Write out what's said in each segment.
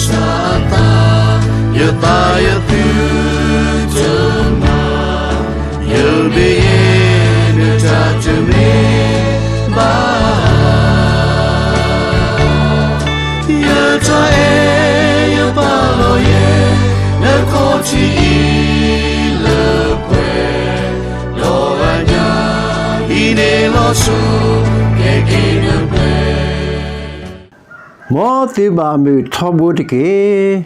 စၢ်အသး, ယသးယသုတမၤ, ယဘ့ၣ်ယဲၢ်နတၢ်တမ့ၢ် ဘၣ်, ယတၢ်အဲၣ်ယပာ်လီၤယဲၢ် နခီၣ်ထံးအံၤလၢပှဲၤ, ဒီးအညၣ်အံၤန့ၣ်လီၤစိၤ ကဲက့ၤနပှဲၤ. မ်သုဘၣ်မုာ်ထီဘိတက့ၢ်.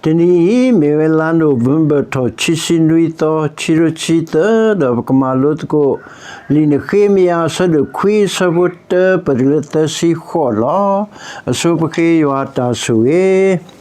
တနံၤအံၤ မ့ၢ်ဝဲလါနိၣ်ဝ့ဘၢၣ်ထီၣ် ခံဆံနွံသီ ခံကထိခံဆံသၢ ဒီးပကမၤလိသကိး လံာ်နဃ့မယၤ အဆၢဒိၣ်ခွံ အဆၢဖိတၢ ပတုၤလၢသၢဆံဃိးလီၤ. အဆိပဃ့ယွၤတၢ်ဆိၣ်ဂ့ၤ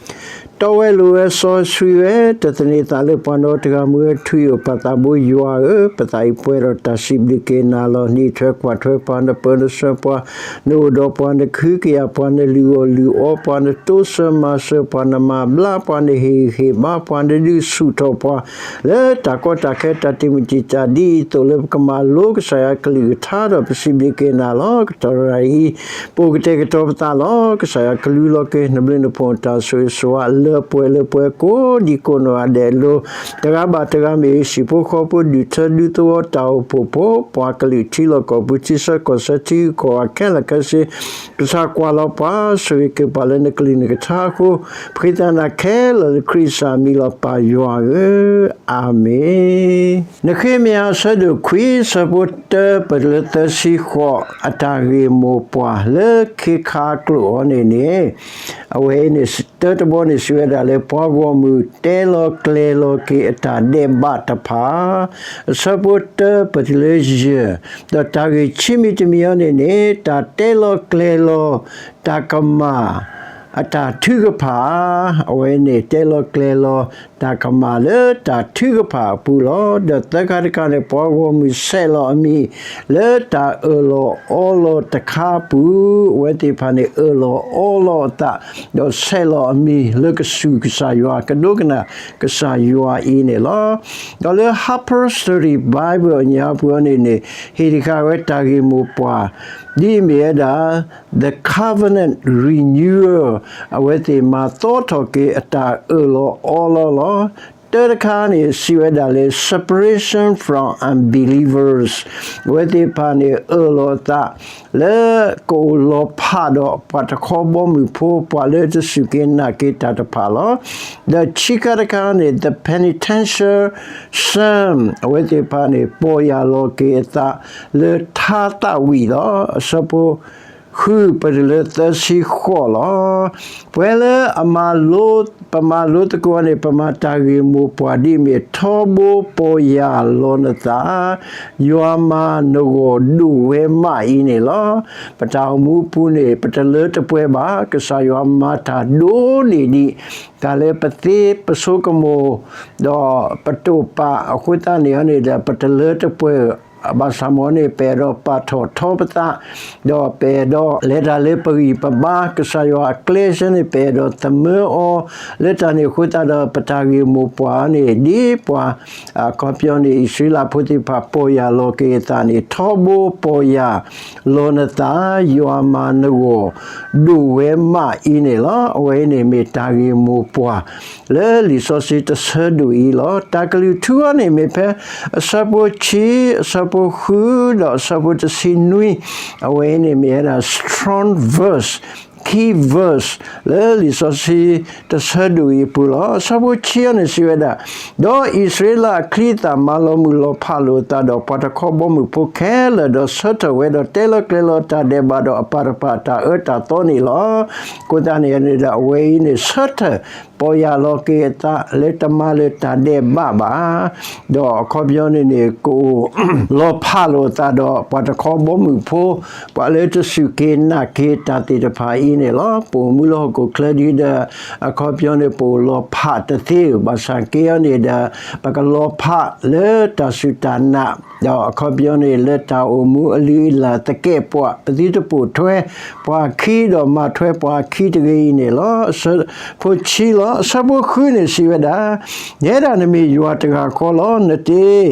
တီဝဲလိၤဝဲစီဆှံဝဲ တသန့ၤသးလၢပှၤနီတဂၤ မူဝဲထွံၣ်အိၣ်ပသးဘိယွၤဧၢ, ပသးအံၤပှဲၤဒီးတၢ်စံးဘျုးက့ၤနၤလီၤ. နအံးထွဲကွၢ်ထွဲပှၤ, နပၢနဆှၢပှၤ, နအိၣ်ဒီးပှၤ, နကဟုကယာ်ပှၤ, နလုၢ်အီၣ်လုၢ်အီပှၤ, နတိစၢၤမၤစၢၤပှၤ, နမၤဘျါပှၤ, နဟ့ၣ်ဂံၢ်ဟ့ၣ်ဘါပှၤ, နဒုးဆူၣ်ထီၣ်ပှၤ လၢတၢ်ကီတၢ်ခဲ တၢ်တံာ်မုၢ်တံာ်တာ် ဒ်အံၤအသိးလၢပကမၤလိကစၢ်ယွၤကလုၢ်ကထါဒီး ပစံးဘျုးက့ၤနၤလီၤ. ကတီၢ်ရၤအံၤ ပအိၣ်ကတဲာ်ကတီၤပသးလီၤ. ကစၢ်ယွၤကလူလီၤက့ၤ နဘျုးနဖှိၣ်တၢ်ဆိၣ်ဂ့ၤဆိၣ်ဝါ လၢပှဲၤလၢပှဲၤကိးဒံကိးနီၢ်ဂၤဒဲးအလိၤ, တဂၤဘၣ်တဂၤမ့ၢ်ဂ့ၤ, ဟံၣ်ဖိဃီဖိ, ဒူၣ်ထၢဒူသဝီ, တၢ်အိၣ်ဖှိၣ်ဖိ, ပှၤကလုာ်ထံလီၢ်ကီၢ်ပူၤ, ထံဆၢကီၢ်ဆၢ, ထံဂုၤကီၢ်ဂၤခဲလၢာ်ခဲဆ့, ကစၢ်ကွၢ်လီၤပှၤ, ဆိၣ်ဂ့ၤက့ၤပှၤလၢနကလုၢ်နကထါအဃိ, ပဃ့တၢ်နၤခဲလၢာ်လၢခရံာ်ကစၢ်အမံၤလီၤ ပၢ်ယွၤဧၢ, အၤမ့ၣ်. နဃ့မယၤ အဆၢဒိၣ်ခွံ အဆၢဖိတၢ ပတုၤလၢသၢဆံဃိး အတၢ်ဂ့ၢ်မိၢ်ပှၢ်လၢခ့ခါကျိာ်အံၤန့ၣ်န့ၣ်, အဝဲအံၤန့ၣ် တၢတဘီန့ၣ် စံးဝဲဒၣ်လၢ ပှၤဂီၢ်မုၢ်တဲလီၤကျဲၤလီၤက့ၤအတၢ်ဒဲးဘးတဖၣ်, အဆၢဖိတၢ ပတုၤလၢယဲၢ်, ဒီးတၢ်ဂ့ၢ်ခံမံၤတမံၤအံၤန့ၣ်န့ၣ် တၢ်တဲလီၤကျဲၤလီၤ တၢ်ကမၣ် အတၢ်ထုကဖၣ်, အဝဲန့ၣ် တဲလီၤကျဲၤလီၤ တၢ်ကမၣ်လၢတၢ်ထုကဖၣ်အပူၤလီၤ. ဒီးသၢခါတခါန့ၣ် ပှၤဂီၢ်မုၢ်ဆဲးလီၤအမံၤ လၢတၢ်အၢၣ်လီၤအီလီၤတခါအပူၤ, အဝဲသ့ၣ်တဖၣ်န့ၣ် အၢၣ်လီၤအီလီၤအသး ဒီးဆဲးလီၤအမံၤလၢကစူၢ်ကစၢ်ယွၤ ကဒိကနၣ်ကစၢ်ယွၤအံၤန့ၣ်လီၤ. ဒီးလၢ Harper's Study Bible အညါပူၤအံၤန့ၣ်န့ၣ် ဟ့ၣ်တဃာ်ဝဲတၢ်ဂ့ၢ်မိၢ်ပှၢ် ဒ်အမ့ၢ်ဝဲဒၣ် The Covenant Renewal အဝဲသ့ၣ်မၤသီထီၣ်က့ၤအတၢ်အၢၣ်လီၤအီလီၤလီၤ. တၢတခါန့ၣ် စံးဝဲဒၣ်လၢ separation from unbelievers အဝဲသ့ၣ်တဖၣ်န့ၣ် အၢၣ်လီၤအသး လၢကအိၣ်လီၤဖးဒီးပှၤတခီဘီမုၢ်ဖိ ပှၤလၢတစူၢ်က့ၤနာ်က့ၤတၢ်တဖၣ်လီၤ. ဒီးခံခါတခါန့ၣ် the penitential psalm အဝဲသ့ၣ်တဖၣ်န့ၣ် ပီၢ်ယၢ်လီၤက့ၤအသးလၢထါသးဝံၣ်လီၤ. အဆၢဖိ ဃု ပတုၤလၢသၢဆံဃိးလီၤ. ပဝဲလၢအမၤလိ ပမၤလိသကိးန့ၣ် ပမၤတၢ်ဂ့ၢ်မိၢ်ပှၢ်ဒ်အမ့ၢ် ထီဘိပီၢ်ယၢ်လီၤနသး, ယွၤမၤနဂီၢ်ဒိၣ်ဝဲမးအံၤန့ၣ်လီၤ. ပတၢ်အိၣ်မူအပူၤန့ၣ် ပတလၢတပှဲၤဘၣ်. ကစၢ်ယွၤမၤတၢ်ဒိၣ်န့ၢ်ဒံး တၢ်လၢပသ့ပဆိကမိၣ် ဒီးပတိာ်ပာ်အဃိသတးန့ၣ်န့ၣ်ဒီး ပတလၢတပှဲၤ ဘၣ်ဆၣ်မ့ၢ်န့ၣ် ပအဲၣ်ဒိးပာ်ထီၣ်ထီပသး, ဒီးပအဲၣ်ဒိးလဲၤတၢ်လၢပဂံၢ်ပဘါ, ကစၢ်ယွၤအကျဲဆၢန့ၣ် ပအဲၣ်ဒိးသမၢအီၤ, လၢတၢ်န့ၣ်အဃိသတးဒီး ပတၢ်ဂ့ၢ်မိၢ်ပှၢ်န့ၣ် ဒ်ပှၤ အခီပညီန့ၣ် အံၣ်စရ့လးဖိသ့ၣ်တဖၣ် ပီၢ်ယၢ်လီၤက့ၤအသးန့ၣ် ထီဘိပီၢ်ယၢ်လီၤနသး, ယွၤမၤနဂီၢ်ဒိၣ်ဝဲမးအံၤန့ၣ်လီၤ. အဝဲအံၤန့ၣ်မ့ၢ်တၢ်ဂ့ၢ်မိၢ်ပှၢ် လၢလံာ်စီဆှံတဆၢဒိၣ်အံၤလီၤ. တၢ်ကလုၢ်ထူအံၤန့ၣ်မ့ၢ်ဖဲ အဆၢဖိခံ, အဆၢဖိဃု, ဒီးအဆၢဖိတဆံနွံ, အဝဲအံၤန့ၣ်မ့ၢ်ဝဲဒၣ် strong verse, key verse လၢလံာ်စီဆှံတဆၢဒိၣ်အံၤအပူၤလီၤ. အဆၢဖိခံအံၤန့ၣ်စံးဝဲဒၣ်, ဒီးအံၣ်စရ့လးအချံအသၣ်မၤလီၤမုၢ်လီၤဖးလိာ်အသးဒီးပှၤတခီဘီမုၢ်ဖိခဲလၢာ်, ဒီးဆၢထၢၣ်ဝဲဒီးတဲလီၤကျဲၤလီၤတၢ်ဒဲးဘးဒီးအပၢ်တဖၣ်အတၢ်အၢတၢ်သီန့ၣ်လီၤ. အဃိသတးန့ၣ်န့ၣ်ဒီး အဝဲအံၤန့ၣ် ဆၢထၢၣ် ပီၢ်ယၢ်လီၤက့ၤအသးလၢတမၤလၢၤတၢ်ဒဲးဘးဘၣ်. ဒီးအခီပညီန့ၣ်န့ၣ် ကအိၣ်လီၤဖးလိာ်အသးဒီးပှၤတခီဘီမုၢ်ဖိ, ပှၤလၢတစူၢ်က့ၤနာ်က့ၤတၢ်သ့ၣ်တဖၣ်အံၤန့ၣ်လီၤ. ပအိၣ်မူလၢဟီၣ်ခိၣ်ချၢဒ်ဒီး အခီပညီန့ၣ် ပအိၣ်လီၤဖးတသ့ဧိၤ, ဘၣ်ဆၣ်က့အံၤန့ၣ်ဒီး ပကလီၤဖးလၢတၢ်စူၢ်တၢ်နာ် ဒီးအခီပညီန့ၣ် လၢတၢ်အိၣ်မူအလုၢ်အလၢ်သကဲးပဝး ပသုတပိာ်ထွဲပှၤခံဒီးမၤထွဲပှၤခံတဂ့ၤအံၤန့ၣ်လီၤ. အဆၢဖိခံလီၤ. အဆၢဖိဃုန့ၣ်စံးဝဲဒၣ်, ယဲဒၣ်နမ့ၢ်ယွၤတဂၤဃီလီၤ. နတ့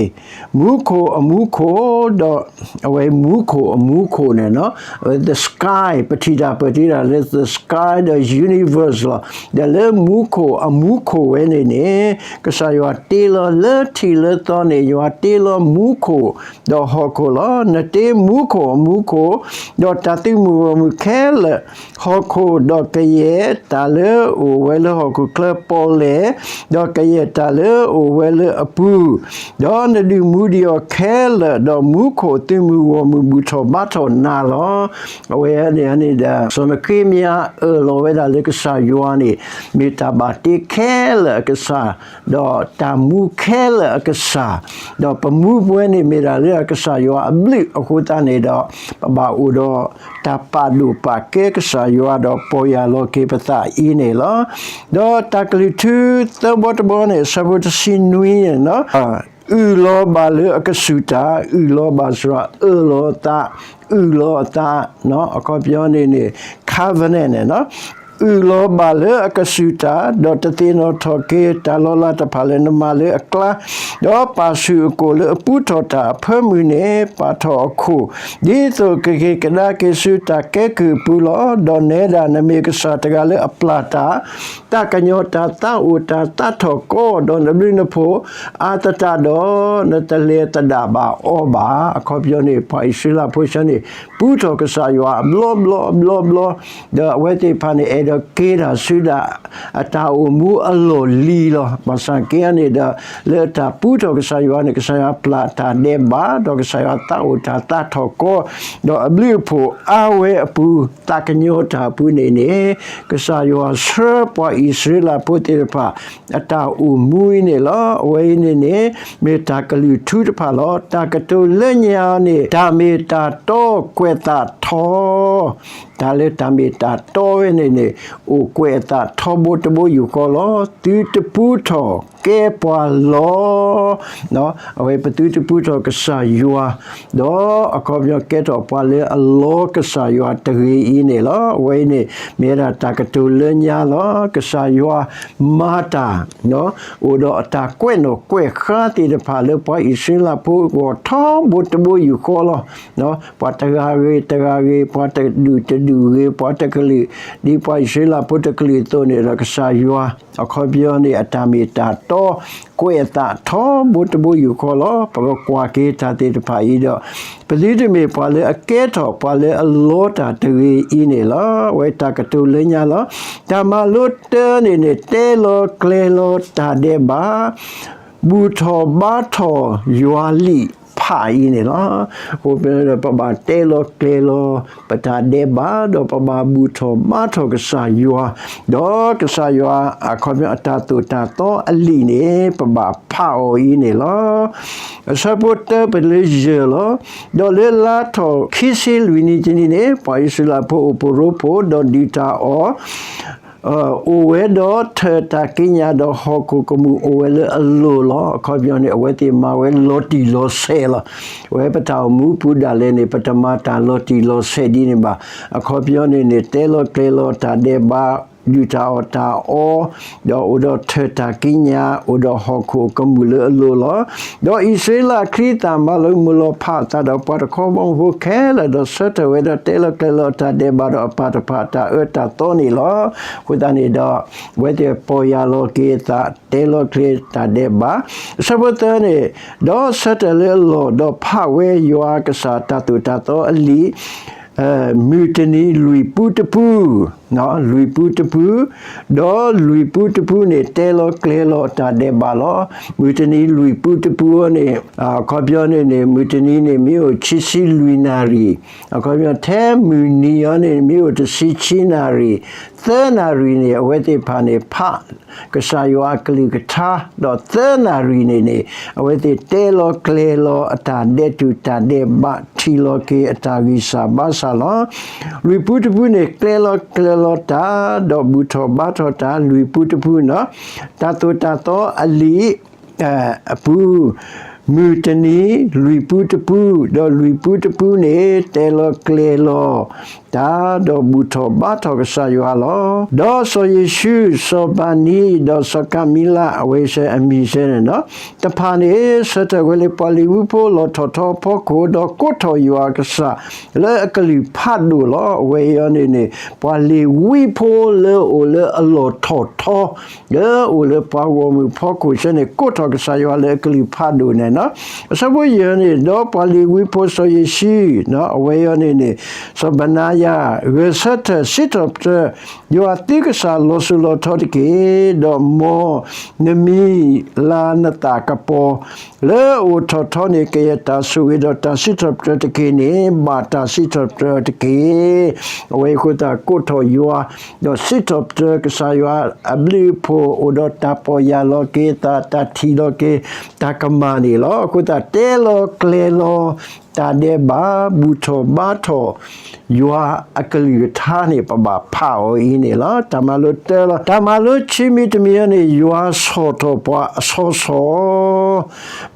မူခိၣ်အမူခိၣ်, ဒီးအဝဲမူခိၣ်အမူခိၣ်န့ၣ် the sky ပထံၣ်တၢ်ပၢၢ်ထံတၢ် the sky, the universe လီၤ. ဒီးလၢမူခိၣ်အမူခိၣ်ဝဲန့ၣ်န့ၣ် ကစၢ်ယွၤတ့လီၤလၢထံးလၢသီန့ၣ် ယွၤတ့လီၤမူခိၣ် ဒီးဟီၣ်ခိၣ်လီၤ. နတ့မူခိၣ်အမူခိၣ်, ဒီးတၢ်သုးမုၢ်ဂီၢ်မုၢ်ခဲလၢာ်, ဟီၣ်ခိၣ်ဒီးကယဲၢ်တၢ်လၢအအိၣ်ဝဲလၢဟီၣ်ခိၣ်ချၢပီၣ်လဲၣ်, ဒီးကယဲၢ်တၢ်လၢအအိၣ်ဝဲလၢအပူၤ, ဒီးနဒုးမူဒံးအီၤခဲလၢာ်, ဒီးမူခိၣ်သုးမုၢ်ဂီၢ်မုၢ်ဘူၣ်ထီၣ်ဘါထီၣ်နၤလီၤ. အဝဲန့ၣ်န့ၣ်ဒီး စီၤနဃ့မယၤအၢၣ်လီၤဝဲဒၣ်လၢကစၢ်ယွၤန့ၣ် မ့ၢ်တၢ်ဘၣ်တ့ခဲလၢာ်အကစၢ်, ဒီးတၢ်မူခဲလၢာ်အကစၢ်, ဒီးပမူပဝဲန့ၣ်မ့ၢ်ဒၣ်လၢကစၢ်ယွၤအဘျုးအဃိသတးန့ၣ်ဒီး ပဘၣ်အိၣ်ဒီးတၢ်ပာ်ဒိၣ်ပာ်ကဲကစၢ်ယွၤဒီးပီၢ်ယၢ်လီၤက့ၤပသးအံၤန့ၣ်လီၤ. ဒီးတၢ်ကလုၢ်ထူသၢဘီတဘီန့ၣ် အဆၢဖိတဆံနွံန့ၣ် အုၣ်လီၤဘၣ်လၢအကစူၢ်တၢ်, အုၣ်လီၤဘၣ်စ့ၢ်အၢၣ်လီၤအသး, အုၣ်လီၤအသး, အခီပညီန့ၣ်န့ၣ် covenant န့ၣ် အုၣ်လီၤဘၣ်လၢအကစူၢ်တၢ်, ဒီးတသ့ၣ်နီၣ်ထီၣ်က့ၤတၢ်လီၤလးတဖၣ်လၢနမၤလၢအကျါ, ဒီးပာ်ဆူၣ်အကိာ်လၢအပူထီၣ်တၢ်အဖၢမုၢ်န့ၣ် ပာ်ထီၣ်အခိၣ်, ဒ်သိးကက့ၤကဒါက့ၤဆူတၢ်ကဲကုၢ်အပူၤလီၤ. ဒီးနဲဒၣ်နမ့ၢ်ကစၢ်တဂၤလၢအပျၢ်တၢ်, တၢ်ကညီၤတၢ်သးအိၣ်တၢ်သးထီၣ်ကီဒီးနဘျုးနဖှိၣ်အါသတးဒီး နတလဲၤသဒၣ်ဘၣ်အီၤဘၣ်. အခီပညီန့ၣ် ပှၤအံၣ်စရ့လးဖိဆၢန့ၣ် ပူထီၣ်ကစၢ်ယွၤအဘျီဘျီအဘျီဘျီ, ဒီးအဝဲသ့ၣ်တဖၣ်န့ၣ် အဲၣ်ဒိးက့ၤတၢ်ဆူဒၣ် အတၢ်အိၣ်မူအလီၢ်လံၤလီၤ. ဘၣ်ဆၣ်က့န့ၣ်ဒီး လၢတၢ်ပူထီၣ်ကစၢ်ယွၤန့ၣ် ကစၢ်ယွၤပျၢ်တၢ်ဒဲးဘး, ဒီးကစၢ်ယွၤသးအိၣ်တၢ်သးထီၣ်ကီ, ဒီးအဘျုးအဖှိၣ်အါဝဲအပူၤ, တၢ်ကညီၤတၢ်အပူၤန့ၣ်န့ၣ် ကစၢ်ယွၤဆှၢပှၤအံၣ်စရ့လးဖိသ့ၣ်တဖၣ် အတၢ်အိၣ်မူအံၤန့ၣ်လီၤ. အဝဲအံၤန့ၣ်န့ၣ် မ့ၢ်တၢ်ကလုၢ်ထူတဖၣ်လီၤ. တၢ်ကတိၤလၢညါန့ၣ် တၢ်မ့ၢ်တၢ်တီကွဲးသးထီ, တၢ်လၢတၢ်မ့ၢ်တၢ်တီဝဲန့ၣ်န့ၣ် အိၣ်ကွဲးအသးထီဘိတဘိယူၢ်ဃီလီၤ. သုတပူထီၣ်ကဲပှၤလီၤ. အဝဲပသုတပူထီၣ်ကစၢ်ယွၤ, ဒီးအခီပညီကဲထီၣ်ပှၤလၢအလီကစၢ်ယွၤတဂ့ၤအံၤန့ၣ်လီၤ. အဝဲအံၤန့ၣ် မ့ၢ်ဝဲဒၣ်တၢ်ကတိၤလၢညါလီၤ. ကစၢ်ယွၤမၤတၢ် အိၣ်ဒီးအတၢ်ကွဲးနီၣ်ကွဲးဃါသ့ၣ်တဖၣ်လၢပှၤအံၣ်စရ့လးဖိအဂီၢ်ထီဘိတဘိယူၢ်ဃီလီၤ. ပှၤတဂၤဂ့ၤတဂၤဂ့ၤ, ပှၤတဒူၣ်တဒူၣ်ဂ့ၤ, ပှၤတကလုာ်, ဒ်ပှၤအံၣ်စရ့လးဖိတကလုာ်အသိးန့ၣ်ဒီး ကစၢ်ယွၤ အခီပညီန့ၣ် အတၢ်မ့ၢ်တၢ်တီ ကွဲးအသးထီဘိတဘိယူၢ်ဃီလီၤ. ပကကွၢ်က့ၤတၢ်သ့ၣ်တဖၣ်အံၤဒီး ပသုတမ့ၢ်ပှၤလၢအကဲထီၣ်ပှၤလၢအလီတၢ်တဂ့ၤအံၤန့ၣ်လီၤ. အဝဲတၢ်ကတိၤလၢညါလီၤ. တၢ်မၤလိတၢန့ၣ်န့ၣ် တဲလီၤကျဲၤလီၤတၢ်ဒဲးဘး ဘူၣ်ထီၣ်ဘါထီၣ်ယွၤလံာ်ဖးအံၤန့ၣ်လီၤ. အဃိပဘၣ်တဲလီၤကျဲၤလီၤ ပတၢ်ဒဲးဘး ဒီးပဘၣ်ဘူၣ်ထီၣ်ဘါထီၣ်ကစၢ်ယွၤ, ဒီးကစၢ်ယွၤအခီပညီအတၢ်သိၣ်တၢ်သီအလံာ်န့ၣ် ပဘၣ်ဖးအီၤအံၤန့ၣ်လီၤ. အဆၢဖိတၢပလၢယဲၢ်လီၤ. ဒီးလၢလါထီၣ်ခံဆံလွံၢ်နံၣ်တနံၤန့ၣ် ပှၤအံၣ်စရ့လးဖိအိၣ်ဖှိၣ်ရိဖှိၣ် ဒီးဒုၣ်တၢ်အီၣ် အိၣ်ဝဲဒီးထၢၣ်တၢ်ကံးညာ်ဒီးဟီၣ်ခိၣ်ကမူၣ်အိၣ်ဝဲလၢအလိၤလီၤ. အခီပညီန့ၣ် အဝဲသ့ၣ်မၤဝဲလီၤတံၢ်လီၤဆဲးလီၤ. အဝဲပတၢ်အိၣ်မူပူၤဒၣ်လဲာ်န့ၣ် ပတမၤတၢ်လီၤတံၢ်လီၤဆဲးဒ်န့ၣ်ဘၣ်. အခီပညီန့ၣ်န့ၣ် တဲလီၤကျဲၤလီၤတၢ်ဒဲးဘး ဒုၣ်တၢ်အီၣ်တၢ်အီ ဒီးအိၣ်ဒီးထၢၣ်တၢ်ကံးညာ် အိၣ်ဒီးဟီၣ်ခိၣ်ကမူၣ်လၢအလိၤလီၤ. ဒီးအံၣ်စရ့လးအချံအသၣ်မၤလိမုာ်လီၤဖးအသးဒီးပှၤတခီဘီမုၢ်ဖိခဲလၢာ် ဒီးဆၢထၢၣ်ဝဲဒီးတဲလီၤကျဲၤလီၤအတၢ်ဒဲးဘးဒီးအပၢ်တဖၣ်အတၢ်အၢတၢ်သီန့ၣ်လီၤ. အဃိသတးန့ၣ်ဒီး အဝဲသ့ၣ်ပီၢ်ယၢ်လီၤက့ၤအသး တဲလီၤကျဲၤတၢ်ဒဲးဘး. အဆၢဖိသၢန့ၣ်, ဒီးဆၢထၢၣ်လၢအလီၢ် ဒီးဖးဝဲယွၤကစၢ်တၢ်သိၣ်တၢ်သီအလံာ် မုၢ်တနံၤလွံၢ်ပူတပူ, လွံၢ်ပူတပူ, ဒီးလွံၢ်ပူတပူန့ၣ် တဲလီၤကျဲၤလီၤအတၢ်ဒဲးဘးလီၤ. မုၢ်တနံၤလွံၢ်ပူတပူန့ၣ် အခီပညီန့ၣ်န့ၣ် မုၢ်တနံၤန့ၣ် မ့ၢ်အိၣ်ခံဆံလွံၢ်နၣ်ရံၣ်, အခီပညီထဲမုၢ်နံၤအံၤန့ၣ် မ့ၢ်အိၣ်တဆံခံနၣ်ရံၣ်, သၢနၣ်ရံၣ်န့ၣ် အဝဲသ့ၣ်တဖၣ်န့ၣ် ဖး ကစၢ်ယွၤအကလုၢ်ကထါ, ဒီးသၢနၣ်ရံၣ်န့ၣ်န့ၣ် အဝဲသ့ၣ်တဲလီၤကျဲၤလီၤအတၢ်ဒဲးတူာ်တၢ်ဒဲးဘး ထံၣ်လီၤက့ၤအတၢ်ဂံၢ်စၢ်ဘါစၢ်လီၤ. လွံၢ်ပူတပူန့ၣ် ကျဲၤလီၤကျဲၤလီၤတၢ် ဒီးဘူၣ်ထီၣ်ဘါထီၣ်တၢ် လွံၢ်ပူတပူန့ၣ် တၢ်သိၣ်တၢ်သီအလံာ် အပူၤ, မုၢ်တနံၤ လွံၢ်ပူတပူ, ဒီးလွံၢ်ပူတပူန့ၣ် တဲလီၤကျဲၤလီၤ တၢ် တၢ်ဒီးဘူၣ်ထီၣ်ဘါထီၣ်ကစၢ်ယွၤလီၤ. ဒီးစီၤယ့ၣ်ၡူး, စီၤဘၤနံ, ဒီးစီၤကၤမံလး, အဝဲစဲအမံၤစဲန့ၣ်လီၤ. တဖၣ်န့ၣ် ဆၢထၢၣ်ဝဲလၢပှၤလ့ၤဝံဖိလီၢ်ထီၣ်ထီအဖီခိၣ်, ဒီးကိးထီၣ်ယွၤအကစၢ်လၢအကလုၢ်ဖးဒိၣ်လီၤ. အဝဲအံၤန့ၣ်န့ၣ် ပှၤလ့ၤဝံဖိလၢအအိၣ်လၢအလီၢ်ထီၣ်ထီ လၢအအိၣ်လၢပှၤဂီၢ်မုၢ်ဖီခိၣ်စဲန့ၣ် ကိးထီၣ်ကစၢ်ယွၤလၢအကလုၢ်ဖးဒိၣ်န့ၣ်လီၤ. အဆၢဖိယဲၢ်န့ၣ်, ဒီးပှၤလ့ၤဝံဖိစီၤယ့ၣ်ၡူး, အဝဲအံၤန့ၣ်န့ၣ် စီၤဘနါယၤ, ဂဲၤဆၢထၢၣ်စံးထီၣ်ပတြၢၤယွၤသုကစၢ်လီၤစိၤလီၤထီတက့ၢ်. ဒီးမ်နမံၤလၤနသးကပီၤ လၢအအိၣ်ထီၣ်ထီန့ၣ် ကယဲၢ်တၢ်ဆိၣ်ဂ့ၤဒီးတၢ်စံးထီၣ်ပတြၢၤတက့ၢ်န့ၣ် ဘၣ်တၢ်စံးထီၣ်ပတြၢၤတက့ၢ်. အဝဲအဃိသတးကိးထီၣ်ယွၤ, ဒီးစံးထီၣ်ပတြၢၤကစၢ်ယွၤအဘျုးအဖှိၣ် အိၣ်ဒီးတၢ်ပီၢ်ယၢ်လီၤက့ၤသး, တၢ်ထံၣ်လီၤက့ၤတၢ်ကမၣ်န့ၣ်လီၤ. အဃိသတးတဲလီၤကျဲၤလီၤတၢ်ဒဲးဘး, ဘူၣ်ထီၣ်ဘါထီၣ် ယွၤအကလုၢ်ကထါန့ၣ် ပဘၣ်ဖးအီၤအံၤန့ၣ်လီၤ. တၢ်မၤလိတၢလီၤ. တၢ်မၤလိဆံမံၤတမံၤန့ၣ် ယွၤဆီၣ်ထီၣ်ပှၤအဆီဆီ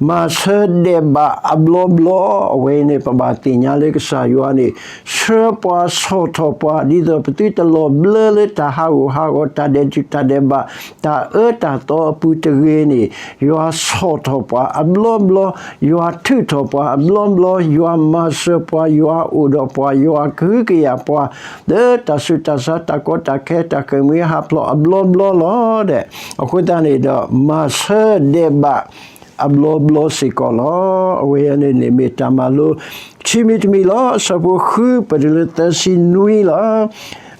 မၤဆၢဒဲးဘးအဘျီဘျီ, အဝဲန့ၣ် ပဘၣ်သ့ၣ်ညါလၢကစၢ်ယွၤန့ၣ် ဆှၢပှၤဆီၣ်ထီၣ်ပှၤ ဒ်သိးပသုတလီၤဘျၢလၢတၢ်ဟးဂူာ်ဟးဂီၤ တၢ်ဒဲးတၢ်ဒဲးဘး တၢ်အၢတၢ်သီအပူၤတဂ့ၤန့ၣ် ယွၤဆီၣ်ထီၣ်ပှၤအဘျီဘျီ, ယွၤထုးထီၣ်ပှၤအဘျီဘျီ, ယွၤမၤစၢၤပှၤ, ယွၤအိၣ်ဒီးပှၤ, ယွၤကဟုကယာ်ပှၤ လၢတၢ်ဆူးတၢ်ဆါ တၢ်ကီတၢ်ခဲ တၢ်ဃ့ၢ်မှံဟးဖျိးအဘျီဘျီလီၤ. ဒီးအဃိသတးန့ၣ်ဒီး မၤဆၢဒဲးဘး အဘျီဘျီစ့ၢ်ကီးလီၤ. အဝဲအံၤန့ၣ်န့ၣ် မ့ၢ်တၢ်မၤလိဆံမံၤတမံၤလီၤ. အဆၢဖိဃုပတုၤလၢသၢဆံနွံလီၤ.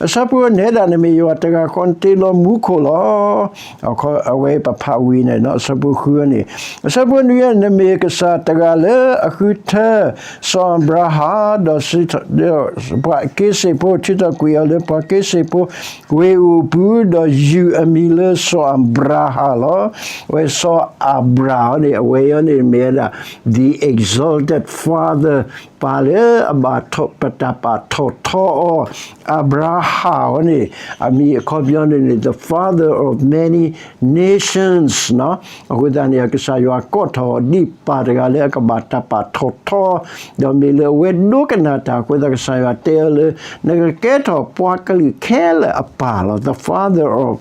အဆၢဖိနွံဒၣ် နမ့ၢ်ယွၤတဂၤဃီ နတ့လီၤမူခိၣ်လီၤ. အဝဲပဖးဝံၤန့ၣ် အဆၢဖိဃုန့ၣ်, အဆၢဖိနွံ နမ့ၢ်ကစၢ်တဂၤလၢအဃုထၢ စီၤအၤဘြၤဟၣ် ဒီး ပှၤက့စ့ၣ်ဖိ ထုးထီၣ်ကွံာ်အီၤလၢပှၤက့စ့ၣ်ဖိ ဝ့ၢ်အိၣ်ပူၤ ဒီးယုၢ်အမံၤလၢစီၤအၤဘြၤဟၣ်လီၤ. အဝဲစီၤအၤဘြၤဟၣ်န့ၣ် အဝဲအံၤန့ၣ်မ့ၢ်ဝဲဒၣ် the exalted father ပၢ်လၢအဘၣ်ပတၢ်ပာ်ထီၣ်ထီအီၤ, အၤဘြၤဟၣ်အံၤန့ၣ် အမံၤအခီပညီန့ၣ်န့ၣ် the father of many nations အဃိသတးန့ၣ် ကစၢ်ယွၤကိးထီၣ်အီၤဒ်ပၢ်တဂၤလၢအကဘၣ်တၢ်ပာ်ထီၣ်ထီ, ဒီးမ့ၢ်လၢအဝဲဒိကနၣ်တၢ်အဃိသတး ကစၢ်ယွၤတဲအီၤလၢ နကကဲထီၣ်ပှၤကလုာ်ခဲလၢာ်အပၢ်လီၤ, the father of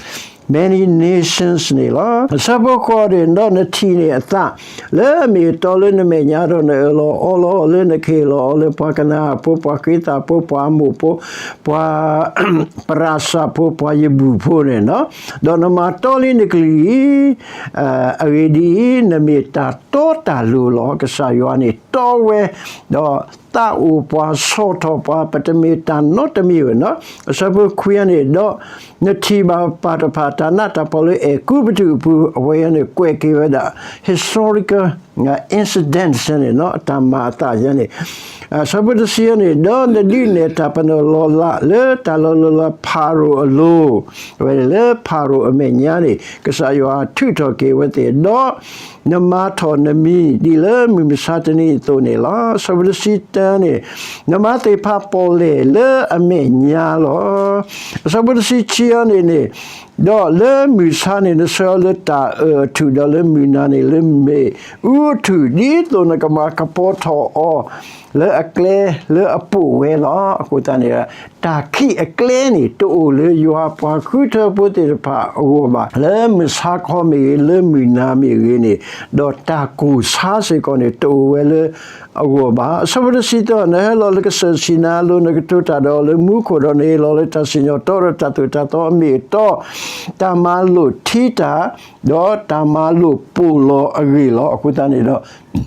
many nations န့ၣ်လီၤ. အဆၢဖိဃိးန့ၣ် ဒီးနထံၣ်န့ၢ်အသး လၢအမ့ၢ်အတီလၢနမဲာ်ညါ ဒီးနအၢၣ်လီၤအီလီၤအီၤလၢနကဟ့ၣ်လီၤအီၤလၢပှၤကနၤအၣ်ဖိ ပှၤဃ့သးဖိ ပှၤအမိၣ်ဖိ ပှၤပရၤၡၢၣ်ဖိ ပှၤယဘူၣ်ဖိန့ၣ်လီၤ. ဒီးနမၤတီလံနကလုၢ်အံၤ အဂ့ၢ်ဒ်အံၤ, နမ့ၢ်တၢ်တီတၢ်လိၤလီၤ. ကစၢ်ယွၤန့ၣ်တီဝဲ, ဒီးသးအိၣ်ပှၤဆီၣ်ထီၣ်ပှၤ ပတမ့ၢ်တၢ်နီတမံၤဝဲလီၤ. အဆၢဖိခွံန့ၣ် ဒီးနထံၣ်ဘၣ်ပၢ်တဖၣ်တၢ်နးတၢ်ဖှီၣ်လၢအဲၤကူပတူးအပူၤ, အဝဲအံၤန့ၣ်ကွဲးက့ၤဝဲဒၣ် historical incidents န့ၣ်လီၤ, အတၢ်မၤအသးယဲန့ၣ် အဆၢဖိတဆံန့ၣ် ဒီးနဒုးနဲၣ်တၢ်ပနီၣ်လီၤလးလၢတၢ်လီၤလးလၢဖၤရိၤအလိၤ, အဝဲန့ၣ်လၢဖၤရိၤအမဲာ်ညါန့ၣ် ကစၢ်ယွၤထုးထီၣ်က့ၤဝဲသ့ၣ်, ဒီးနမၤထီၣ်နမံၤဒ်လၢမုၢ်မဆါတနံၤအသိးန့ၣ်လီၤ. အဆၢဖိတဆံတၢန့ၣ် နမၤသ့ၣ်ဖးပီၣ်လဲၣ်လၢအမဲာ်ညါလီၤ. အဆၢဖိတဆံခံအံၤန့ၣ်န့ၣ် ဒီးလၢမုၢ်ဆါန့ၣ် နဆှၢအီၤလၢတၢ်အၢၣ်အထူၣ်, ဒီးလၢမုၢ်နၤန့ၣ် လၢမ့ၣ်အူအထူၣ်, ဒ်သိးနကမၤကပီၤထီၣ်အီၤ လၢအကျဲလၢအပိာ်ဝဲလီၤ. အဃိသတးန့ၣ် တၢ်ခံးအကျဲန့ၣ် တအိၣ်လၢယွၤပှၤဃုထၢဖိသ့ၣ်တဖၣ်အဂီၢ်ဘၣ်. လၢမုၢ်ဆါခီမ့ၢ်ဂ့ၤ, လၢမုၢ်နၤမ့ၢ်ဂ့ၤန့ၣ်, ဒီးတၢ်ကိၢ်ဆါစ့ၢ်ကီးန့ၣ် တအိၣ်ဝဲလၢအဂီၢ်ဘၣ်. အဆၢဖိတဆံသၢ, နဟဲလီၤလၢကစၢၢ်ဆံးနၤအလိၤ, နကတိၤတၢ်ဒီးအီၤလၢမူခိၣ်, ဒီးနဟ့ၣ်လီၤလၢတၢ်စံၣ်ညီၣ်တီဒီးတၢ်သိၣ်တၢ်သီအမ့ၢ်အတီ, တၢ်မၤလိာ်ထံတၢ်, ဒီးတၢ်မၤလိာ်ပိာ်လီၤအဂ့ၢ်လီၤ. အဃိသတးန့ၣ်ဒီး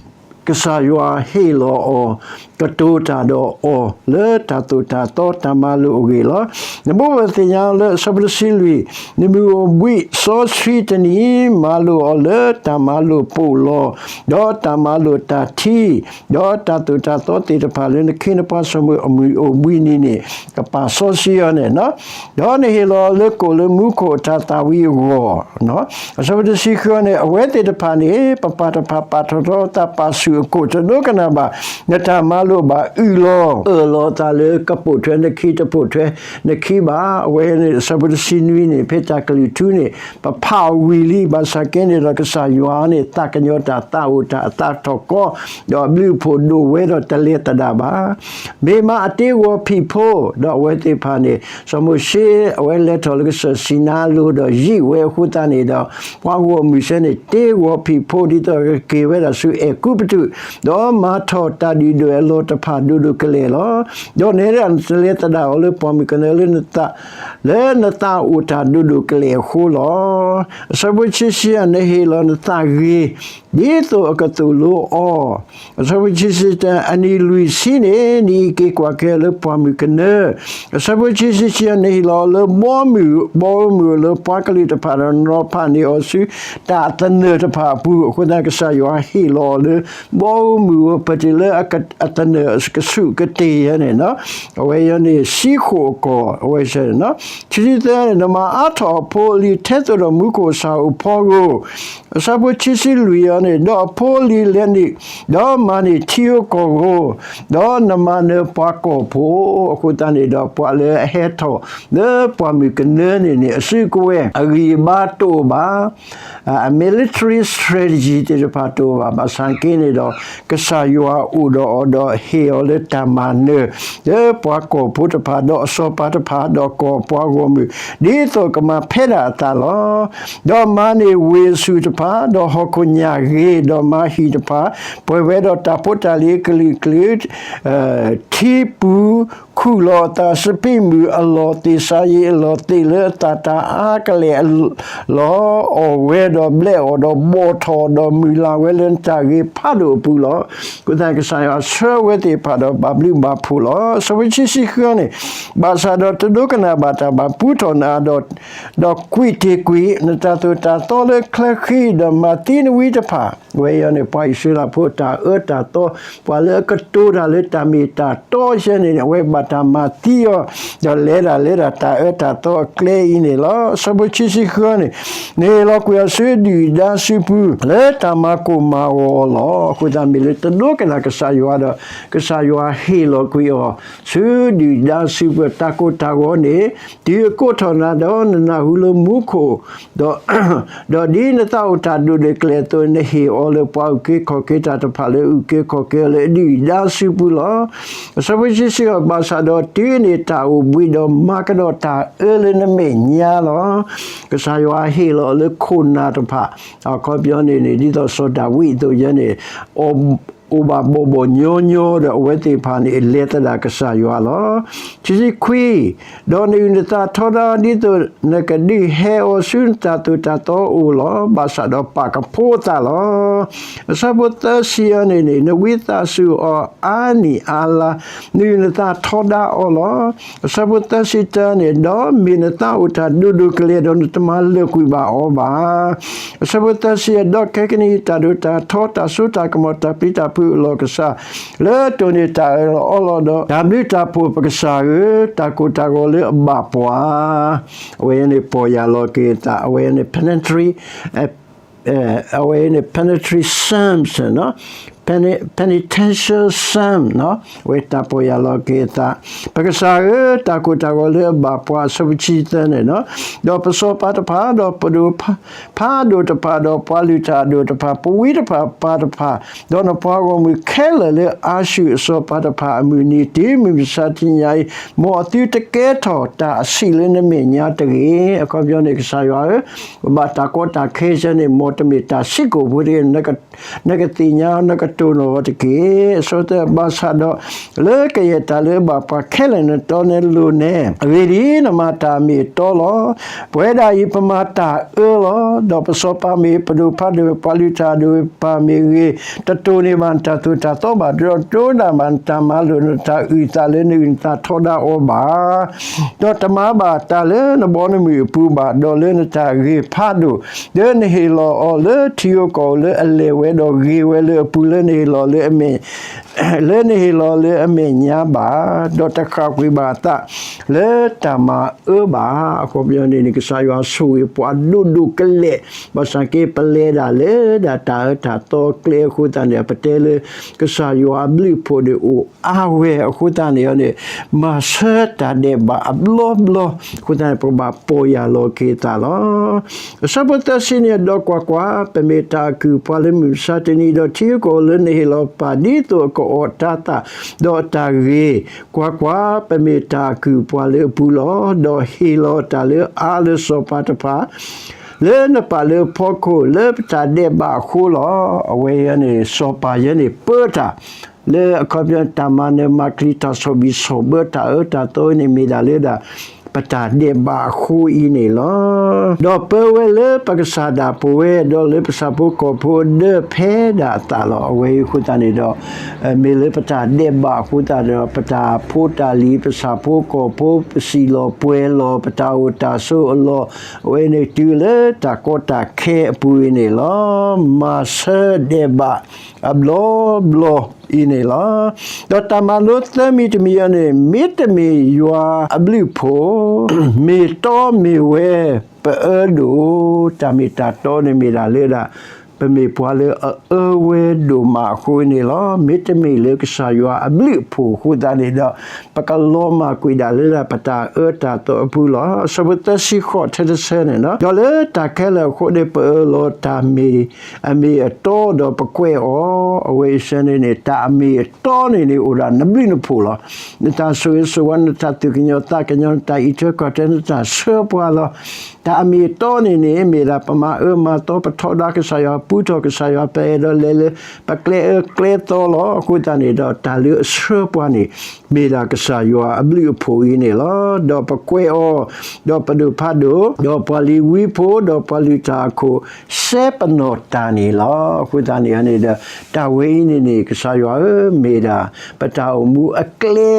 ကစၢ်ယွၤဟ့ၣ်လီၤအီၤ ကတိၤတၢ်ဒီးအီၤလၢတၢ်သိၣ်တၢ်သီတၢ်မၤလိာ်အဂ့ၢ်လီၤ. နဘိးဘၣ်သ့ၣ်ညါလၢအဆၢဖိတဆံလွံၢ်, နမုၢ်အိၣ်ဘှံးစီဆှံတနံၤ မၤလိာ်အီၤလၢတၢ်မၤလိာ်ပိာ်လီၤ, ဒီးတၢ်မၤလိာ်တၢ်ထံ, ဒီးတၢ်သိၣ်တၢ်သီသ့ၣ်တဖၣ်လၢ နခ့နပှၤစီၤမုၢ်အိၣ်ဘှံးနံၤန့ၣ် ကပာ်စီဆှံအီၤန့ၣ်, ဒီးနဟ့ၣ်လီၤလၢကိၣ်လၢမူခိၣ်အတၢ်သၣ်ဝံၤအဂီၢ်, အဆၢဖိတဆံဃုန့ၣ်, အဝဲသ့ၣ်တဖၣ်န့ၣ် ပပၢ်တဖၣ်ပာ်ထီၣ်ထီသးပာ် အကိၣ်တဒိကနၣ်ဘၣ်, နတၢ်မၤလိာ်ဘၣ်အုၣ်လီၤ, အၢၣ်လီၤအသးလၢကပိာ်ထွဲနခံတပိာ်ထွဲနခံဘၣ်. အဝဲန့ၣ် အဆၢဖိတဆံနွံန့ၣ် ဖဲတၢ်ကလုၢ်ထူန့ၣ် ပဖးအီၤဝံၤလံ, ဘၣ်ဆၣ်က့န့ၣ်ဒီး ကစၢ်ယွၤန့ၣ် သးကညီၤတၢ်သးအိၣ်တၢ်အသးထီၣ်ကီ, ဒီးအဘျုးအဖှိၣ်ဒိၣ်ဝဲဒီးတလဲၤသဒၣ်ဘၣ်. မ့ၢ်မးအတ့ဂီၤဖံးဖိ, ဒီးအဝဲသ့ၣ်တဖၣ်န့ၣ် စီၤမိၤၡ့ အဝဲလဲၤထီၣ်လၢကစၢၢ်စံနါအလိၤဒီးယံာ်ဝဲအဃိသတးန့ၣ်ဒီး ပှၤဂီၢ်မုၢ်စဲန့ၣ် တ့ဂီၤဖံးဖိ ဒ်သိးကက့ၤဝဲဒၣ်ဆူအဲၤကူပတူး, ဒီးမၤထီၣ်တၢ်ဒုၣ်ဒွဲၣ်အလီၢ်တဖၣ်ဒိၣ်ဒိၣ်ကလဲာ်လီၤ. ဒီးနဲဒၣ်နတလဲၤသဒၣ်အီၤလၢပှၢ်မုၢ်ကနၢလၢနသး, လၢနသးအိၣ်တၢ်ဒိၣ်ဒိၣ်ကလဲာ်အဃိလီၤ. အဆၢဖိခံဆံယဲၢ် နဟ့ၣ်လီၤနသးဂ့ၤ ဒ်သိးအကသိၣ်လိအီၤ. အဆၢဖိခံဆံတၢ အနံၣ်လွံၢ်ဆံန့ၣ် နအံးက့ၤကွၢ်က့ၤလၢပှၢ်မုၢ်ကနၢ, အဆၢဖိခံဆံခံ နဟ့ၣ်လီၤအီၤလၢဘီမုၢ်, ဘီမုၢ်လၢပှၤကလုာ်တဖၣ်ဒီးနီၤဖးန့ၢ်အီၤဆူတၢ်အသနၢၣ်တဖၣ်အပူၤ, အဃိသတးကစၢ်ယွၤဟ့ၣ်လီၤအီၤလၢ ဘီမုၢ်အပူၤ ပတုၤလၢအသနၢၣ်ကဆူးကတ့ၢ်ယဲန့ၣ်, အဝဲယဲန့ၣ် ဆံဃိၣ်အကီၢ် အဝဲန့ၣ်, ခံဆံသၢန့ၣ် နမၤအါထီၣ်အဖိအလံၤ ထဲသိးဒီးမူခိၣ်စၢ်အိၣ်ဖီဧိၤ, အဆၢဖိခံဆံလွံၢ်အံၤန့ၣ်, ဒီးအဖိအလံၤလဲၤနုာ်, ဒီးမၤန့ၢ်ထံဧိၤကီၢ်ဧိၤ, ဒီးနမၤနၢၤပှၤကီၢ်ဖိ, အဃိသတးန့ၣ်ဒီး ပှၤလၢအဟဲထီၣ်လၢပှၢ်မုၢ်ကနၢန့ၣ်န့ၣ် အစုကဝဲၤ အဂံၢ်အဘါတအိၣ်ဘၣ်, အ military strategy သ့ၣ်တဖၣ်တအိၣ်ဘၣ်, ဘၣ်ဆၣ်က့န့ၣ်ဒီး ကစၢ်ယွၤအိၣ်ဒီးအီၤဒီးဟ့ၣ်အီၤလၢတၢ်မၤနၢၤ လၢပှၤကီၢ်ဖိတဖၣ် ဒီးအစီၤပၤတဖၣ် ဒီးကီၢ်ပှၤဂီၢ်မုၢ် ဒ်သိးကမၤဖဲဒၣ်အသးလီၤ. ဒီးမၤန့ၢ်ဝ့ၢ်အဆူၣ်တဖၣ်, ဒီးဟီၣ်ခိၣ်ညၣ်ဂ့ၤ, ဒီးမၤဟံၣ်တဖၣ်, ပှဲၤဝဲဒီးတၢ်ဖိတၢ်လံၤအကလုာ်ကလုာ်, ထံပူၤ, ခူၣ်လီၤအသးစပံးမုၢ်အလီၢ်သ့ၣ် စၤယံးအလီၢ်သ့ၣ်လၢအသၣ်တၢ်အါကလဲာ်အလီၢ်, အီၣ်ဝဲဒီးဘျဲးအီၣ်ဒီးဘီၣ်ထီၣ် ဒီးမုၢ်လၢ်ဝဲလၢနတၢ်ဂ့ၤဖးဒိၣ်အပူၤလီၤ. အဃိသတးကစၢ်ယွၤဆှၢအဝဲသ့ၣ်တဖၣ်ဒီးဘၣ်ဘျုးဘၣ်ဖှိၣ်လီၤ. အဆၢဖိခံဆံဃုန့ၣ်, ဘၣ်ဆၣ်ဒီးတဒိကနၣ်ဘၣ်တၢ်ဘၣ် ပူထီၣ်နၤဒီး ဒီးကွံာ်တ့ၢ်ကွံာ်နတၢ်သိၣ်တၢ်သီလၢချၢဃံ, ဒီးမၤသံနဝံတဖၣ်, အဝဲအံၤန့ၣ် ပှၤအံၣ်စရ့လးဖိအတၢ်အၢတၢ်သီ, ပှၤလၢအကတိၤတၢ်လၢတၢ်မ့ၢ်တၢ်တီယဲန့ၣ် အဝဲဘၣ်တၢ်မၤသံအီၤ, ဒီးလဲၤဒၣ်လဲၤဒၣ်တၢ်အၢတၢ်သီအကျဲအံၤန့ၣ်လီၤ. အဆၢဖိခံဆံဃုန့ၣ်, နဟ့ၣ်လီၤကွံာ်အီၤဆူဒုၣ်ဒါစုပူၤ လၢတၢ်မၤကိၢ်မၤဂီၤအီၤလီၤ. အဃိသတးမ့ၢ်လၢတဒိကနၣ်ကစၢ်ယွၤဒီး ကစၢ်ယွၤဟ့ၣ်လီၤကွံာ်အီၤ ဆူဒုၣ်ဒါစုပူၤ တၢ်ကိၢ်တၢ်ဂီၤန့ၣ်, တုၤအကိးထီၣ်နၤဒီးနနၢ်ဟူလၢမူခိၣ် ဒီး, ဒီးဒ်နသးအိၣ်တၢ်ဒိၣ်ဒိၣ်ကလဲာ်အသိး နဟ့ၣ်အီၤလၢပှၤအုၣ်က့ၤခီၣ်က့ၤတၢ်တဖၣ်လၢအုၣ်က့ၤခီၣ်က့ၤအီၤလၢအဒုၣ်အဒါစုပူၤလီၤ. အဆၢဖိခံဆံဃိး, ဘၣ်ဆၣ်ဒီးတုၤန့ၣ်တၢ်အိၣ်ဘှံးဒီးမၤကဒီးတၢ်အၢလၢနမဲာ်ညါလီၤ. ကစၢ်ယွၤဟ့ၣ်လီၤလၢခိၣ်နၢ်တဖၣ်, အခီပညီန့ၣ်န့ၣ် ဒ်သိးစီၤဒၤဝံးအသိးယဲန့ၣ်, အိၣ်ဘၣ်ဘီၣ်ဘီၣ်ညီညီဒီး အဝဲသ့ၣ်တဖၣ်န့ၣ် လဲၤသဒၣ်ကစၢ်ယွၤလီၤ. ခံဆံခွံ, ဒီးနအုၣ်နသးထီဒါဒ်သိး နကဒုးဟဲအီၤဆူနတၢ်သိၣ်တၢ်သီအအိၣ်လီၤ. ဘၣ်ဆၣ်ဒီးပာ်ကဖိအသးလီၤ. အဆၢဖိသၢဆံအံၤန့ၣ်န့ၣ်, နဝံသးစူၤအီၤအါနံၣ်အါလါ, နအုၣ်နသးထီဒါအီၤလီၤ. အဆၢဖိသၢဆံတၢန့ၣ်, ဒီးမ့ၢ်နသးအိၣ်တၢ်ဒိၣ်ဒိၣ်ကလဲာ်ဒီး နတမၤလၢာ်ကွံာ်ဘၣ်အီၤဘၣ်. အဆၢဖိသၢဆံယဲၢ်, ဒီးခဲကနံၣ်အံၤ တၢ်ဒိၣ်တၢ်ထီ, တၢ်စိတၢ်ကမီၤ, တၢ်ပျံၤတၢ်ဖုးအလီၢ်ကစၢ်, လၢတိၢ်န့ၢ်တၢ်အၢၣ်လီၤအီလီၤဒီး တၢ်ဘျုးတၢ်ဖှိၣ်ပကစၢ်ဧၢ, တၢ်ကိၢ်တၢ်ဂီၤလၢအဘၣ်ပှၤ, အဝဲန့ၣ်ပီၢ်ယၢ်လီၤက့ၤအသး, အဝဲန့ၣ် penitential, အဝဲန့ၣ် penitential Psalms, penitential Psalm, အဝဲတၢ်ပီၢ်ယၢ်လီၤက့ၤအသး, ပကစၢ်ဧၢ, တၢ်ကိၢ်တၢ်ဂီၤလၢအဘၣ်ပှၤ, အဆၢဖိခံဆံသၢန့ၣ်, ဒီးပစီၤပၤတဖၣ်, ဒီးပဒိၣ်ဖးဒိၣ်တဖၣ်, ဒီးပှၤလုၢ်တၢ်အဒိၣ်တဖၣ်, ပဝံတဖၣ်, ပၢ်တဖၣ်, ဒီးနပှၤဂီၢ်မုၢ်ခဲလၢာ်လၢအၤၡူၢ်အစီၤပၤတဖၣ်အမုၢ်နံၤ, တုၤမုၢ်မဆါတနံၤညါအံၤ, မ်အသုတကဲထီၣ်တၢ်အဆံးလၢနမဲာ်ညါတဂ့ၤ. အခီပညီန့ၣ် ကစၢ်ယွၤဧၢ, ပဘၣ်တၢ်ကီတၢ်ခဲဆၢန့ၣ် မ်တမ့ၢ်တၢ်ဆံးကိာ်ဖိတဂ့ၤ, နကသ့ၣ်ညါ, နကတိၢ်နီၣ်အီၤတက့ၢ်. အဆၢဖိသၢ, ဘၣ်ဆၣ်ဒီး လၢကယဲၢ်တၢ်လၢအဘၣ်ပှၤခဲလၢာ်နတီနဲလိၤနဲ, အဂ့ၢ်ဒ်အံၤ, နမၤတၢ်အမ့ၢ်အတီလီၤ. ပဝဲဒၣ်အံၤ ပမၤတၢ်အၢလီၤ. ဒီးပစီၤပၤမ့ၢ်ဂ့ၤ, ပဒိၣ်ဖးဒိၣ်, ပှၤလုၢ်တၢ်အဒိၣ်တဖၣ်မ့ၢ်ဂ့ၤ, တတိၢ်န့ၢ်ဘၣ်နတၢ်သိၣ်တၢ်သီဘၣ်, ဒီးတတိၢ်န့ၢ်ဘၣ်နတၢ်မၤလိာ်, နတၢ်အုၣ်အသးလၢနအုၣ်နသးထီဒါအီၤဘၣ်, ဒီးတမၤဘၣ်တၢ်လၢနဘီနမုၢ်အပူၤဘၣ်, ဒီးလၢနတၢ်ဂ့ၤဖးဒိၣ်, လၢနဟ့ၣ်လီၤအီၤလၢထံဧိၤကီၢ်ဧိၤလၢအလဲၤဝဲ, ဒီးဂ့ၤဝဲလၢအပူၤလၢနဟ့ၣ်လီၤလၢအမဲာ် လၢနဟ့ၣ်လီၤလၢအမဲာ်ညါဘၣ်, ဒီးတဃၣ်ကွံာ်ဘၣ်အသးလၢတၢ်မၤအၢဘၣ်. အခီပညီန့ၣ်န့ၣ် ကစၢ်ယွၤဆိၣ်ဂ့ၤပှၤဒိၣ်ဒိၣ်ကလဲာ်, ဘၣ်ဆၣ်က့ ပလဲၤဒၣ်လၢဒၣ်တၢ်အၢတၢ်သီကျဲအဃိသတးန့ၣ် ပတဲလၢ ကစၢ်ယွၤအဘျုးအဖှိၣ်န့ၣ်အိၣ်အါဝဲအဃိသတးန့ၣ်န့ၣ် မၤဆၢတၢ်ဒဲးဘးအဘျီဘျီအဃိသတးန့ၣ် ပကဘၣ်ပီၢ်ယၢ်လီၤက့ၤသးလီၤ. အဆၢဖိသၢဆံန့ၣ် ဒီးကွၢ်ကွၢ်, ပမ့ၢ်တၢ်အကုၢ်အပှၤလၢမုၢ်မဆါတနံၤ, ဒီးထံဂုၤကီၢ်ဂၤလၢနဟ့ၣ်လီၤပၢ်ဒ်သိးအကအီၣ်တၤသၣ်, ဒီးအတၢ်ဂ့ၤ, ကွၢ်ကွၢ်, ပမ့ၢ်တၢ်အကုၢ်အပှၤလၢအပူၤလီၤ. ဒီးဟ့ၣ်လီၤတၢ်လၢအါလၢစီၤပၤတဖၣ် လၢနပာ်လၢဖီခိၣ်လၢပတၢ်ဒဲးဘးအဃိလီၤ. အဝဲအံၤန့ၣ် စီၤပၤယဲန့ၣ်ပၢတၢ် လၢအခီပညီ တၢ်မၤနၢၤမၤကျံၤ တၢ်ဆီၣ်ဘံၣ်ဆီၣ်ဘၢ တၢ်အၢတၢ်သီန့ၣ် မ့ၢ်ဒၣ်လၢဒၣ် ပတၢ်ဒဲးဘးအဃိအံၤန့ၣ်လီၤ. ဒီးပၢဝဲလၢပကစၢ်ဒၣ်ပဝဲ ဒီးလၢပဆၣ်ဖိကီၢ်ဖိအဒၢးဖဲဒၣ်အသးလီၤ. အဝဲအံၤအဃိသတးန့ၣ်ဒီး မ့ၢ်လၢပတၢ်ဒဲးဘးအဃိသတးဒီး ပတၢ်ဖိတၢ်လံၤ ပဆၣ်ဖိကီၢ်ဖိ ပစံၣ်လီၤပှဲၤလီၤ ပတၢ်အိၣ်တၢ်ဆိးအလီၢ် အဝဲန့ၣ်တုၤလၢတၢ်ကီတၢ်ခဲအပူၤအံၤန့ၣ်လီၤ. မၤဆၢဒဲးဘးအဘျီဘျီအံၤန့ၣ်လီၤ. ဒီးတၢ်မၤလိသၢမံၤတမံၤအံၤန့ၣ် မ့တမ့ၢ်ယွၤအဘျုးအဖှိၣ် မ့ၢ်တီမ့ၢ်ဝဲ ပအၢဒိၣ် တၢ်မ့ၢ်တၢ်တီန့ၣ်မ့ၢ်ဒၣ်လၢဒၣ် ပမ့ၢ်ပှၤလၢအအၢဝဲဒိၣ်မးအဃိန့ၣ်လီၤ. မ့တမ့ၢ်လၢကစၢ်ယွၤအဘျုးအဖှိၣ်အဃိသတးန့ၣ်ဒီး ပကလီၤမၢ်ကွံာ်ဒၣ်လၢဒၣ်ပတၢ်အၢတၢ်သီအပူၤလီၤ. အဆၢဖိသၢဆံဃိးထဲတဆၢန့ၣ်လီၤ. ဒီးလၢတၢ်ခဲလၢာ်အဃိန့ၣ် ပအၢၣ်လီၤတၢ်မ့ၢ်အမ့ၢ်အတီဒီးပကွဲးအီၤ, အဝဲအံၤစ့ၢ်န့ၣ်န့ၣ် တၢ်အမ့ၢ်အတီန့ၣ်န့ၣ် အိၣ်ဒၣ်နဘျုးနဖှိၣ်လီၤ. နတၢ်ဆိၣ်ဂ့ၤဆိၣ်ဝါ နတၢ်သူၣ်ကညီၤသးကညီၤ နတၢ်အံးထွဲကွၢ်ထွဲ နတၢ်ဆှၢပှၤလီၤ. တၢ်အမ့ၢ်အတီန့ၣ်န့ၣ် မ့ၢ်ဒၣ်ပမၤအၢမၤသီ ပထီဒါကစၢ်ယွၤ ပပူထီၣ်ကစၢ်ယွၤ ပအဲၣ်ဒိးလဲၤလၢ ပကျဲအၢကျဲသီလီၤ. အဃိသတးန့ၣ်ဒီး တၢ်လၢအဆှၢပှၤန့ၣ် မ့ၢ်ဒၣ်ကစၢ်ယွၤအဘျုးအဖှိၣ်အံၤန့ၣ်လီၤ. ဒီးပကွဲးအီၤ, ဒီးပဒိၣ်ဖးဒိၣ်, ဒီးပှၤလ့ၤဝံဖိ, ဒီးပှၤလုၢ်တၢ်အခိၣ် စဲပနီၢ်တၢ်န့ၣ်လီၤ. အဃိသတးန့ၣ်န့ၣ်ဒီး တၢ်ဝဲအံၤန့ၣ်န့ၣ် ကစၢ်ယွၤဧၢ, မ့ၢ်ဒၣ်ပတၢ်အိၣ်မူအကျဲ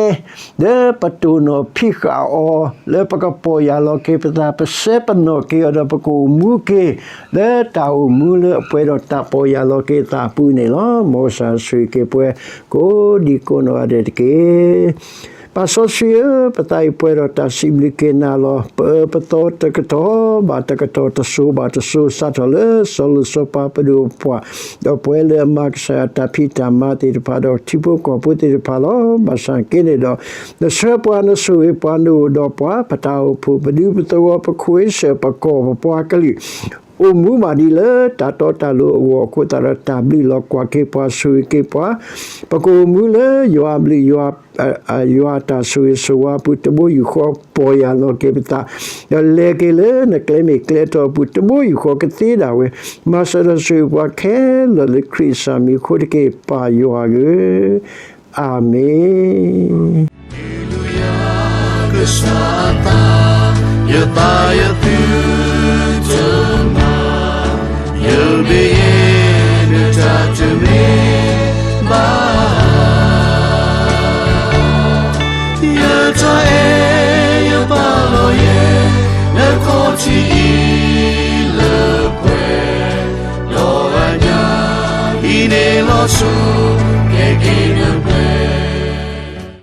လၢပတိၢ်နီၣ်ဖံးဃာ်အီၤ, လၢပကပီၢ်ယၢ်လီၤက့ၤပသး, ပစဲပနီၣ်က့ၤအီၤဒီး ပကအိၣ်မူက့ၤ လၢတၢ်အိၣ်မူလၢအပှဲၤဒီးတၢ်ပီၢ်ယၢ်လီၤက့ၤအသးအပူၤန့ၣ်လီၤ. မ်ကစၢ်ဆိၣ်ဂ့ၤက့ၤပှၤ ကိးဒံကိးနီၢ်ဂၤဒဲးတက့ၢ်. ပၢ်စီဆှံဧၢ, ပသးအံၤပှဲၤဒီးတၢ်စံးဘျုးက့ၤနၤလီၤ. ပအၢပသီတကတီၢ်ဘၣ်တကတီၢ် တစိၤဘၣ်တစိၤ စးထီၣ်လၢစီၤလိၤစီၤပၤ ပဒိၣ်ပပှၢ် ဒီးပဝဲလၢအမၤကစၢ်ယွၤတၢ်ဖံးတၢ်မၤသ့ၣ်တဖၣ် ဒီးထံဖိကီၢ်ဖိသ့ၣ်တဖၣ်လီၤ. ဘၣ်ဆၣ်က့န့ၣ်ဒီး နဆှၢပှၤ နဆိၣ်ဂ့ၤပှၤ နအိၣ်ဒီးပှၤ ပတၢ်အိၣ်ဖှိၣ် ပဒူပသဝီ ပခွဲးစၢၣ် ပကီၢ်ပပှၤကလုာ် အိၣ်မူဘၣ်ဒ်လၢတၢ်တီတၢ်လိၤအဂီၢ်အဃိသတးဒီး တၢ်ဘျုးလီၤကွၢ်က့ၤပှၤ ဆိၣ်ဂ့ၤက့ၤပှၤ ပကအိၣ်မူလၢယွၤအဘျုး ယွၤအတၢ်ဆိၣ်ဂ့ၤဆိၣ်ဝါအပူၤ တဘိယူၢ်ဃီ ပီၢ်ယၢ်လီၤက့ၤပသး ဒီးလဲၤက့ၤလၢနကျဲမ့ၢ်ကျဲတီအပူၤ တဘိယူၢ်ဃီ ကသ့ဒၣ်ဝဲ မၤစၢၤဒီးဆိၣ်ဂ့ၤပှၤခဲလၢာ်လၢခရံာ်အမံၤအဃိတက့ၢ် ပၢ်ယွၤဧၢ, အၤမ့ၣ်. ယသးယသုတမၤ, ယဘၣ်ယဲ နတၢ်တမ့ၢ်ဘၣ်. ယတၢ်